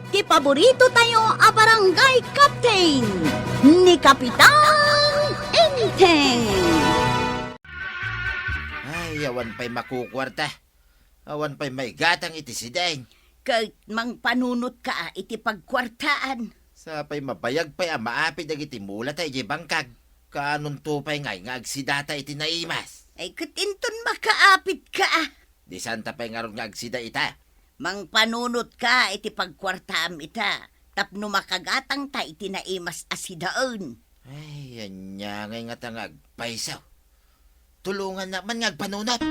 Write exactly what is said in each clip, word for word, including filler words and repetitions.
ti paborito tayo a barangay captain, ni Kapitan Enteng. Ay, awan pay makukuarta. Awan pay maigatang iti sideng. Ket mangpanunotka iti pagkuartaan. Sapay mabayag pay a maapid dagiti mula ta idiay bangkag. Kaanonto pay ngay nga agsidata iti naimas? Ay, ket inton makaapidka. Di santa pay ngarud nga agsida ita. Mangpanunotka iti pagkuartaam ita, tapno makagatangta iti naimas a sidaen. Ay, ania ngay ngata nga agpayso? Tulongannak man nga agpanunot.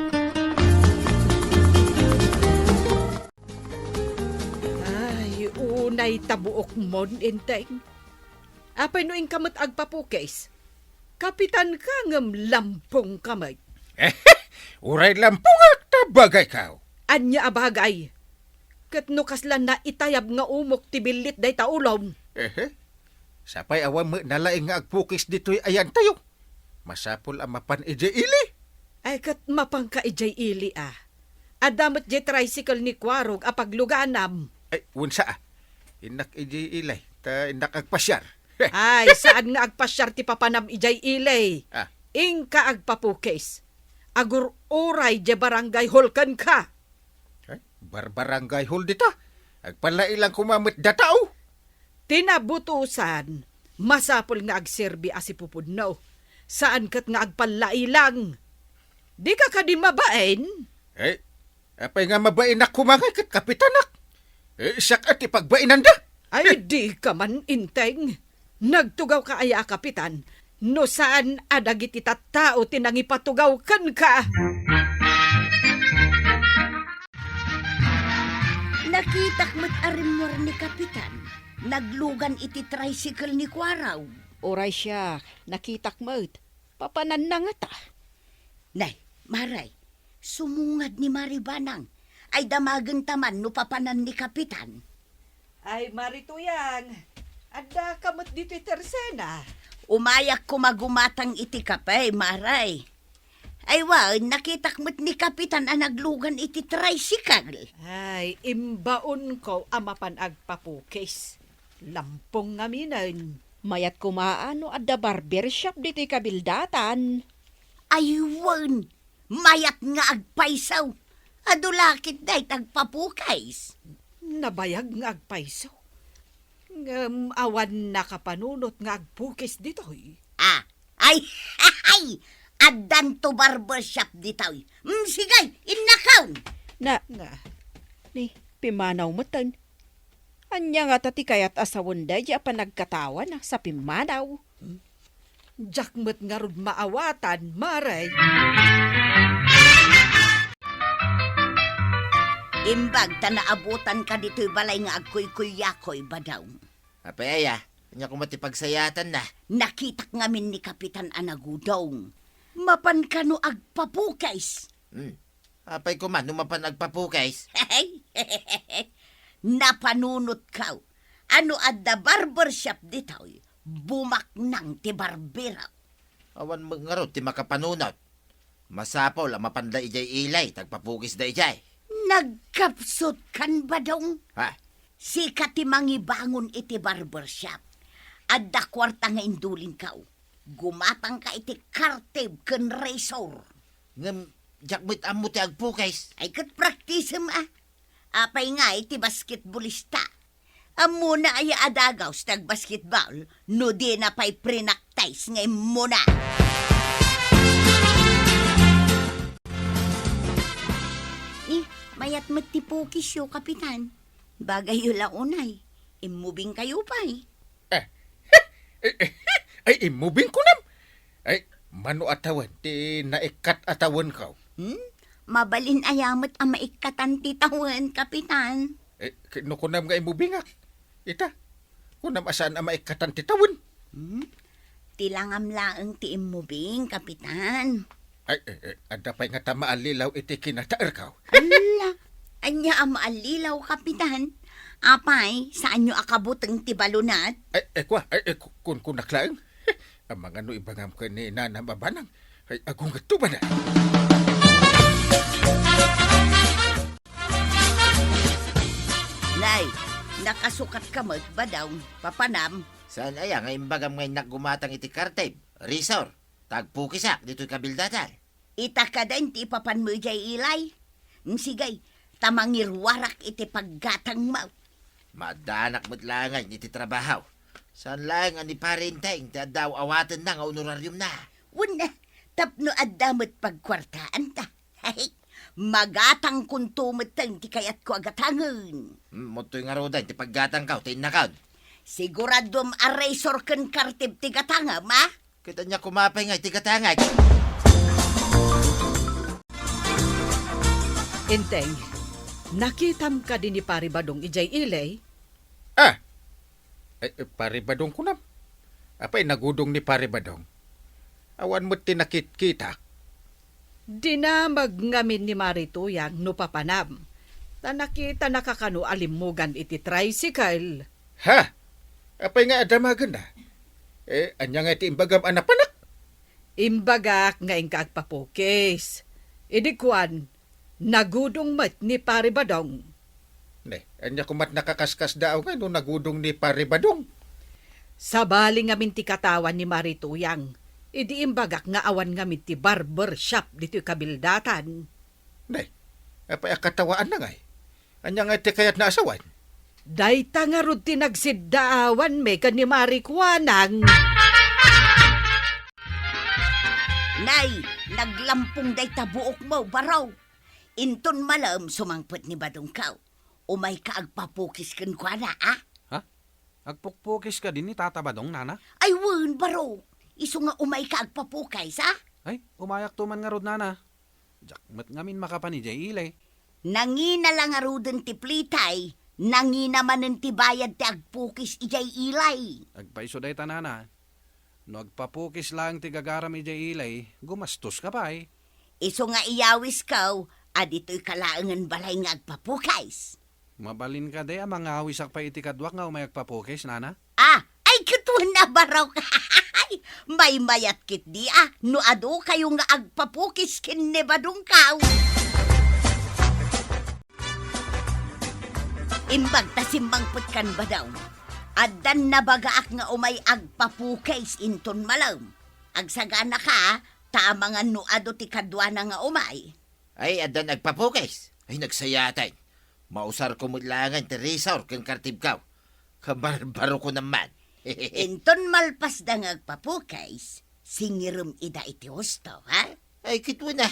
Ay, unay ta buokmon, Enteng. Apay no inka met agpapukis? Kapitanka ngem lampongka met. Uray lampongak ta bagaykaw. Ania a bagay? Ket no kasla naitayab nga umok ti billit dayta ulom. Ehe. Sapay awan met nalaing nga agpukis ditoy ayantayo. Masapul a mapan idiay ili. Ay, ket mapanka idiay ili, a. Adda met diay tricycle ni Kuarog a pagluganam. Ay, wensa, a. Innak idiay ili, ta innak agpasiar. Ay, saan nga agpasiar ti papanam idiay ili. Ah. Inka agpapukis. Agur-uray diay barangay hall kenka. Ay, barbarangay hall dita. Agpallailang koma met datao. Ti nabutosan, masapul nga agserbi a sipupudno. Saan ket nga agpallailang. Dika kadi mabain? Eh, apay nga mabainak koma ngay ket kapitanak? Eh, siak a ti pagbainanda. Ay, dika man, Enteng. Nagtugawka aya a kapitan, no saan a dagiti tattao ti nangipatugaw kenka. Nakitak met a rimmuar ni Kapitan, naglugan iti tricycle ni Kuarog. Uray siak, nakitak met. Papananna ngata. Nay, Maray, sumungad ni Mari Banang. Ay, damagenta man no papanan ni Kapitan. Ay, Mari Tuyang, addaka met ditoy tersena. Umayak koma gumatang iti kape, Maray. Ay, wen, nakitak met ni Kapitan a naglugan iti tricycle. Ay, imbaonko a mapan agpapukis. Lampong ngaminen. Mayat koma a no adda barber shop ditoy kabildatan. Ay, wen, mayat nga agpayso. Adu la ket dayta agpapukis. Nabayag nga agpayso. Ngem awan nakapanunot nga agpukis ditoy. Ah, ay, ay, addanto barbershop ditoy. Mm, sige, innakon. Na, Nga. Ni, pimmanaw metten. Ania ngata ti kayat a sawen daydi a panagkatawana sa pimmanaw? Diak met ngarud maawatan, Mare. Imbag ta naabutanka ditoy balay nga agkuykuyakoy, Badong. Apay aya? Ania koma ti pagsayaatanna? Nakitak ngamin ni Kapitan a nagudong. Mapan kano agpapukis? Hmm. Apay koma no mapan agpapukis? Napanunotko. No adda barbershop ditoy, bumaknang ti barbero. Awan met ngarud ti makapanunot. Masapul a mapanda idiay ili, ta agpapukisda idiay. Nagkapsutkan, Badong? Ha? Sika ti mangibangon iti barbershop. Adda kuarta nga indulinko. Gumatangka iti kartib ken razor. Ngem, diak met ammo ti agpukis. Ay, ket praktisem a. Apay ngay ti basketbolista? Ammona aya a dagaws ti agbasketball no dina pay prinaktis nga immuna? Eh, mayat met ti pukisyo, Kapitan. Bagayyo la unay. Immubingkayo pay. Eh, eh, eh, ay, immubing kunam? Ay, mano a tawen ti naikkat a tawenko? Hmm? Mabalin aya met a maikkatan ti tawen, Kapitan? Eh, k-, no kunam nga immubingak, ita, kunam a saan a maikkatan ti tawen? Hmm? Ti langam laeng ti immubing, Kapitan. Ay, eh, eh, adda pay ngata maallilaw iti kinataerko? Ala, ania a maallilaw, Kapitan? Apay, saanyo a kabuteng ti balonat? Ay, eh, kua, ay, eh, ku-, kun-, kunak laeng. Amangan no ibagam ken ni Nanam a Banang. Ay, agungetto ba na? Nay, Nakasukatka met, Badong, papanam. Saan aya nga imbagam nga innak gumatang iti kartib, Risor, ta agpukisak ditoy kabildatan? Ita kadi ti ipapanmo idiay Ilay? Sige, ta mangiruarak iti paggatangmo. Maaddanak met laengen iti trabaho. Saan laeng a ni Pare Enteng ti adda aw-awatenna nga honorariumna. Wen, tapno adda met pagkuartaanta. Magatangkonto metten ti kayatko a gatangen. Hmm, mottoy ngaruden ti paggatangko, ti innakon. Siguraduem a Risor ken kartib ti gatangem, a? Ket ania koma pay nga iti gatangek? Enteng, nakitam kadi ni Pare Badong idiay Ilay? Ah! Eh, eh, Pare Badong kunam? Apay, nagudong ni Pare Badong? Awan met ti nakitkitak. Dinamag ngamin ni Mari Tuyang no papanam. Ta nakitanaka kano a limmugan iti tricycle. Ha? Apay nga adamagenna? Eh, ania nga iti imbagam a napanak? Imbagak nga inka agpapukis. Idi kuan, nagudong met ni Pare Badong. Ne, ania komat nakaskasdaaw nga no nagudong ni Pare Badong? Sabali ngamin ti katawan ni Mari Tuyang, idi imbagak nga awan ngamin ti barber shop ditoy kabildatan. Ne, apay a katawaanna ngay? Ania nga ti kayatna a sawen? Dayta ngarud ti nagsiddaawanmi ken ni Mari Kuanang. Nay, naglampong dayta buokmo, Baro. Inton malem, sumangpet ni Badongko. Umayka agpapukis kenkuana, a? Ha? Agpukpukis kadi ni Tata Badong, nana? Ay wen, Baro. Isu nga umayka agpapukis, a? Ay, umayakto man ngarud, nana. Diak met ngamin makapan idiay Ilay. Nangina la ngaruden ti plitay, nangina manen ti bayad ti agpukis idiay Ilay. Agpayso dayta, nana. No agpapukis laeng ti gagaram idiay Ilay, gumastoska pay. Isu nga iyawisko a ditoyka laengen balay nga agpapukis. Mabalin kadi a mangawisak pay iti kaduak nga umay agpapukis, nana? Ah, ay, ket wen a, Barok. Maymayat ketdi a no adukayo nga agpapukis ken ni Badongko. Imbag ta simmangpet kan Badong, addan nabagaak nga umay agpapukis inton malem. Agsaganaka, ta amangan no adu ti kaduana nga umay. Ay, addan agpapukis. Ay, nagsayaten. Mausarko met laengen ti Risor ken kartibko. Kabarbaroko naman. Inton malpasda nga agpapukis, singirem ida iti husto, ha? Ay, ket wen a.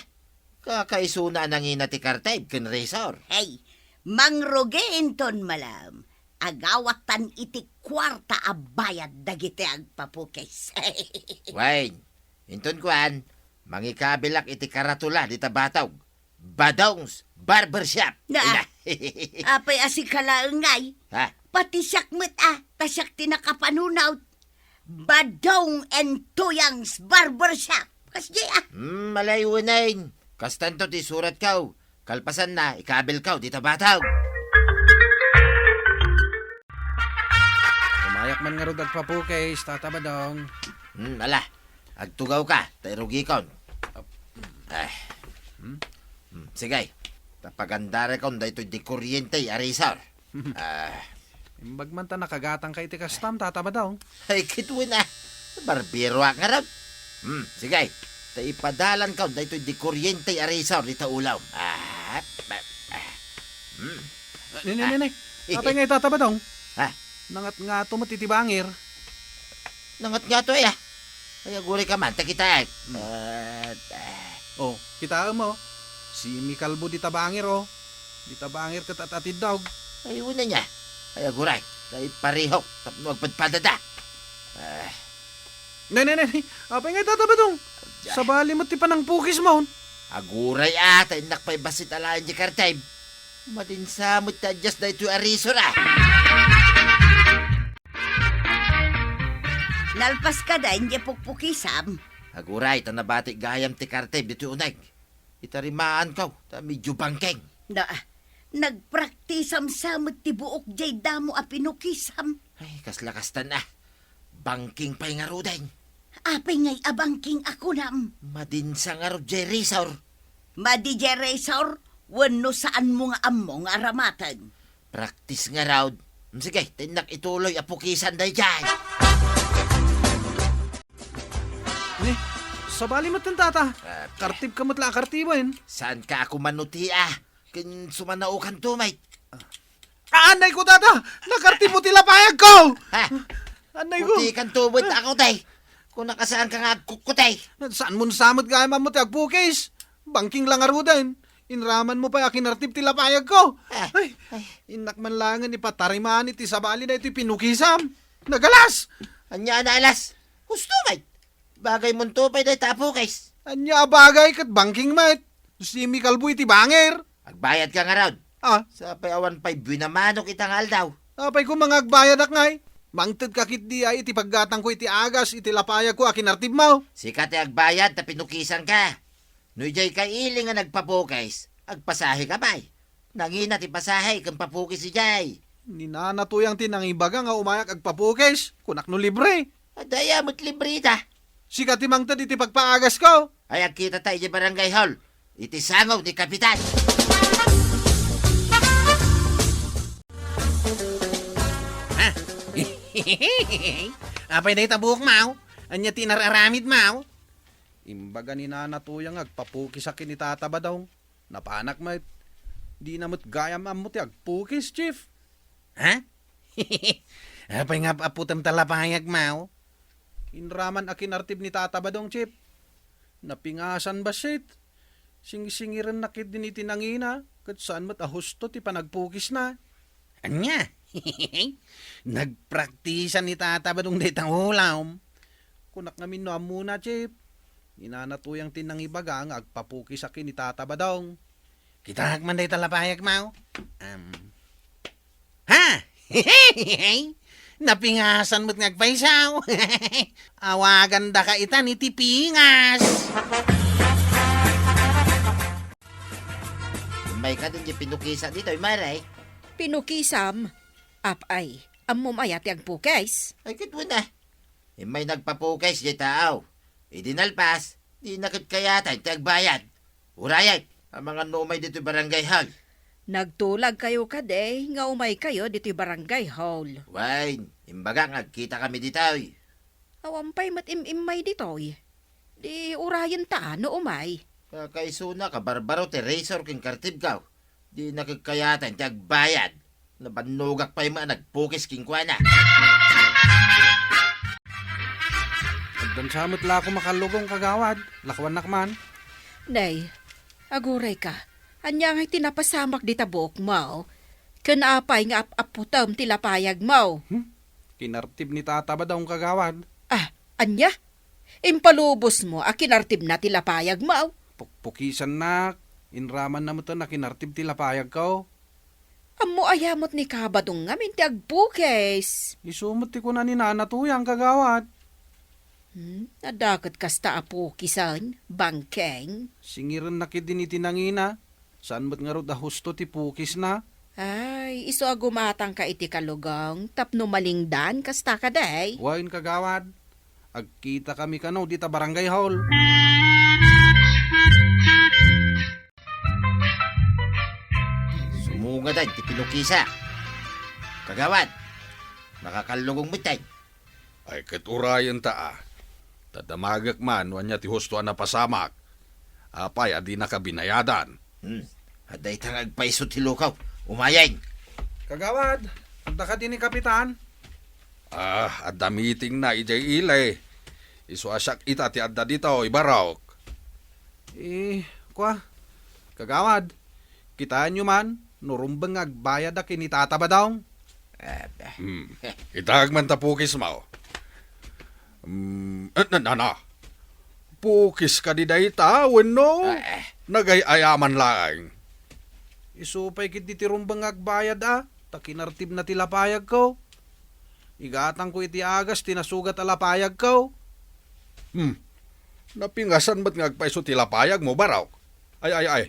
Kakaisuna a nangina ti kartib ken Risor. Hey, mangrugi inton malem. Agawatan iti kuarta a bayad dagiti agpapukis. Wen, inton kuan, mangikabilak iti karatula dita batog. Badong's Barbershop. Na, ina. Apay a sika laeng ngay? Ha? Pati siak met a, ta siak ti nakapanunot. Badong and Tuyang's Barbershop. Kasdi a. Hmm, malay unen. Kastanto ti suratko. Kalpasanna, ikabilko dita batog. Umayak man ngarud agpapukis, Tata Badong. Hmm, ala. Agtugawka, ta irugikon. Ap-, eh. Hmm? Hmm, sige. Ta pagandarekon daytoy di kuryente a Risor. Ah. Imbag man ta nakagatangka iti kastam, Tata Badong. Ay, ket wen a. Barberoak ngarud. Hmm, sige. Ta ipadalanko daytoy di kuryente a Risor dita ulom. Ah, ah, ah. Hmm. Ah, ne, ne, ne, ne. Apay ngay, Tata Badong? Ha? Nangatngato met iti bangir. Nangatngato aya? Ay, agurayka man, ta kitaek. Hmm. Ah, ah. Oh, kitaem, oh. Simikalbo dita bangir, oh. Dita bangir ket at-atiddog. Ay, wen a. Ay, aguray. Ay, parihok. Tapno agpadpadada. Ah. Ne, ne, ne, ne. Apay ngay, Tata Badong? Diay. Sabali met ti panangpukismon. Aguray a, ta innak pay bassit alaen di kartib. Madinsa met ti adias daytoy a Risor a. Nalpas kadi diay pukpukisam? Aguray, ta nabati gayam ti kartib ditoy uneg. Itarimaanko, ta medio bangking. Na, nagpraktisam sa met ti buok diay damo a pinukisam. Ay, kasla kastan a. Bangking pay ngaruden. Apay ngay a bangking a kunam? Madinsa ngarud diay Risor. Madi diay Risor, wenno saanmo nga ammo nga aramaten? Praktis ngarud. Sige, ta innak ituloy a pukisan daydiay. Ni, sabali met ten, tata. Ah, kartib ka met la a kartiben. Saan ka ako manutia? Ken sumanaokan to, mate. Ah, anay ko, tata! Nakartib mo ti lapayag ko! Ha? Anay ko! Puti kan tubod ako, tay. Kung nakasaan ka nga agkukkutay. Saan mo nasamet gayam ammo ti agpukis? Bangking la ngaruden. Inraman mo pay a kinartib ti lapayag ko. Ah, ay, ay. Innak man langen ipatarimani ti sabali daytoy pinukisam. Nagalas! Ania a naalas? Husto met. Bagay monto pay dayta a pukis. Ania a bagay ket bangking met. Simi kalbo iti bangir. Agbayad ka ngarud. Ah? Sapay awan pay buin a manok ita nga aldaw. Apay koma nga agbayadak ngay? Mangted ka ketdi ay iti paggatangko iti agas iti lapayagko a kinartibmo. Sika ti agbayad ta pinukisan ka. No idiay ka ili nga nagpapukis, agpasahe ka pay. Nangina ti pasahe ken papukis idiay. Ni Nana Tuyang ti nangibaga nga umayak agpapukis. Kunak no libre. Adda aya met libre ita. Sika ti mangted iti pagpaagas ko. Ay, agkita ta iti barangay hall. Iti sango ni Kapitan. Ha? Apay dayta buok, maw? Ania ti inar-aramid, maw? Imbaga ni Nana Tuyang nga agpapukisak ken ni Tata Badong. Napanak met. Dina met gayam ammo ti agpukis, Chief. Ha? Apay nga ap-aputem ta lapayag, maw? Inraman a kinartib ni Tata Badong, Chief. Napingasan bassit. Singsingirennak ketdin iti nangina, ket saan met a husto ti panagpukisna. Ania? Nagpraktisan ni Tata Badong dayta ulam. Kunak ngamin no ammona, Chief. Ni Nana Tuyang ti nangibaga nga agpapukisak ken ni Tata Badong. Kitaak man dayta lapayag, maw? Am. Ha? Napingasan met nga agpaysaw. Awagandaka itan iti pingas. Immay ka din di pinukisa ditoy, Mare. Pinukisam? Apay, ammom aya ti agpukis? Ay, ket wen a. Immay nagpapukis di taaw. Idi nalpas, dina ket kayatan ti agbayad. Urayek, amangan no umay ditoy barangay hall. Nagtulagkayo kadi nga umaykayo ditoy barangay hall? Wen, imbaga nga agkita kami ditoy. Awan pay met im-immay ditoy. Di urayen ta no umay. Kakaisuna, kabarbaro ti razor ken kartibkaw. Dina ket kayatan ti agbayad. Nabannogak pay met a nagpukis kenkuana. Agdansa met la koma kallugong, kagawad. Lakuannak man. Nay, agurayka. Ania ngay ti napasamak dita buokmo? Ken apay nga ap-apputem ti lapayagmo? Hmm? Kinartib ni Tata Badong, kagawad. Ah, ania? Impalubosmo a kinartibna ti lapayagmo? Pukpukisannak. Inramanna met a kinartib ti lapayagko. Ammo aya met ni Kabadong ngamin ti agpukis? Isu met ti kuna ni Nana Tuyang, kagawad. Hmm, adda ket kasta a pukisen, bangkeng? Singirenna ketdin iti nangina. Saan met ngarud a husto ti pukisna? Ay, isu a gumatangka iti kalugong tapno malingdan kasta kadi? Wen, kagawad. Agkitakami kano dita barangay hall. Sumungadan ti pinukisa. Kagawad, nakakallugong met tay. Ay, ket urayen ta, a. Ta damagek man no ania ti husto a napasamak. Apay a dinaka binayadan? Hmm. Adda ita nga agpayso ti lukaw. Umayen. Kagawad, adda kadi ni Kapitan? Ah, adda meetingna idiay ili. Isu a siak ita ti adda ditoy, barok. Eh, kua, kagawad, kitaenyo man no rumbeng nga agbayad a ken ni Tata Badong. Aba. Hmm. Itaek man ta pukismo. Hmm, eh, na, na, na. Pukis kadi dayta, wenno? Ah, eh. Nagay-ayaman laeng. Isu pay ketdi ti rumbeng nga agbayad a, ta kinartibna ti lapayagko. Igatangko iti agas ti nasugat a lapayagko. Hmm. Napingasan met nga agpayso ti lapayagmo, barok. Ay, ay, ay.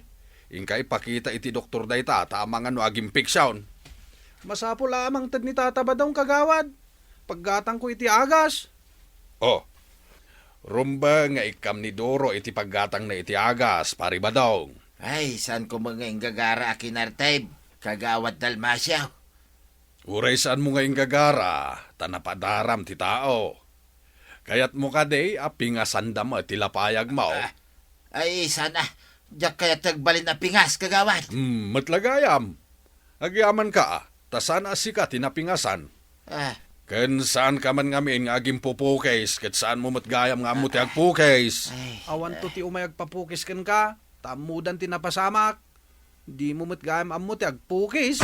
Inka ipakita iti doktor dayta ta amangan no aginfection. Masapul a mangted ni Tata Badong, kagawad. Paggatangko iti agas. Oh. Rumbeng nga ikkam ni Duro iti paggatangna iti agas, Pari Badong. Ay, saan ko met nga inggagara a kinartib, Kagawad Dalmacio. Uray saanmo nga inggagara, ta napadaram ti tao. Kayatmo kadi a pingasanda met ti lapayagmo? Ah, ay, saan a. Diak kayat ti agbalin a pingas, kagawad. Hmm, met la gayam. Agyamanka, ta saan a sika ti napingasan. Ah. Ken saanka man ngamin nga agimpupukis, ket saanmo met gayam nga ammo ti agpukis. Ay. Awanto ti umay agpapukis kenka, ta ammodan ti napasamak. Dimo met gayam ammo ti agpukis.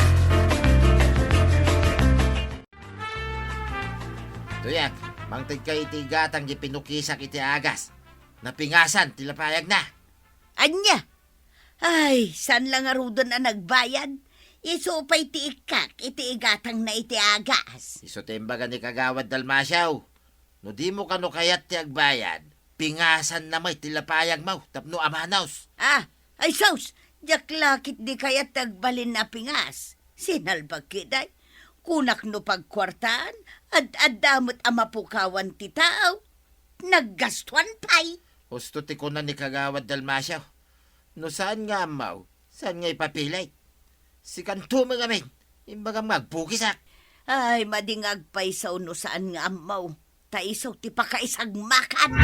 Tuyak, mangtedka iti igatang ti pinukisak iti agas. Napingasan ti lapayagna. Ania? Ay, saan la ngaruden a nagbayad? Isu pay ti ikkak iti igatangna iti agas. Isu ti imbaga ni Kagawad Dalmacio. No dimo kano kayat ti agbayad, pingasanna met ti lapayagmo tapno amanos. Ah, ay sus! Diak la ketdi kayat ti agbalin a pingas. Sinalbag ketdi. Kunak no pagkuartaan, ad-adda met a mapukawan ti tao. Naggastuan pay. Husto ti kuna ni Kagawad Dalmacio. No saan nga ammo, saan nga ipapilit? Sikanto met ngamin, imbagam nga agpukisak. Ay, madi nga agpayso no saan nga ammo. Ta isu ti pakaisagmakan.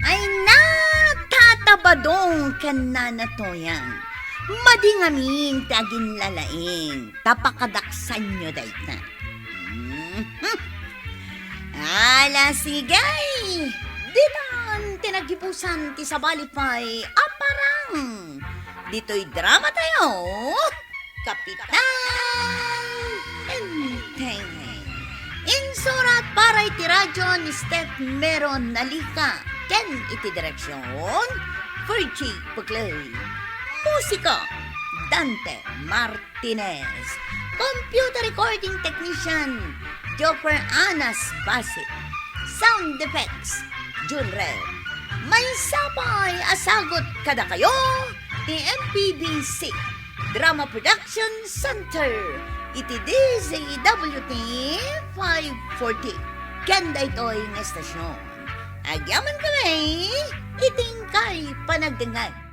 Ay na, Tata Badong ken Nana Toyang. Madi ngamin ti aginlalaing, ta pakadaksanyo dayta. Mhm. Ala, sige. Ditan ti naggibusan ti sabali pay a parang. Ditoy drama tayo, Kapitan Enteng. Insurat para iti radyo ni Steph Meron Nalika ken iti direksyon, Virgie Puclay. Musiko, Dante Martinez. Computer recording technician, Joffer Anas Basit. Sound effects, Jun Red. Maysa pay a sagut kadakayo ti M P B C Drama Production Center iti D Z W T five forty. Ken daytoy nga estasyon, agyaman kami iti inkay panagdengngeg.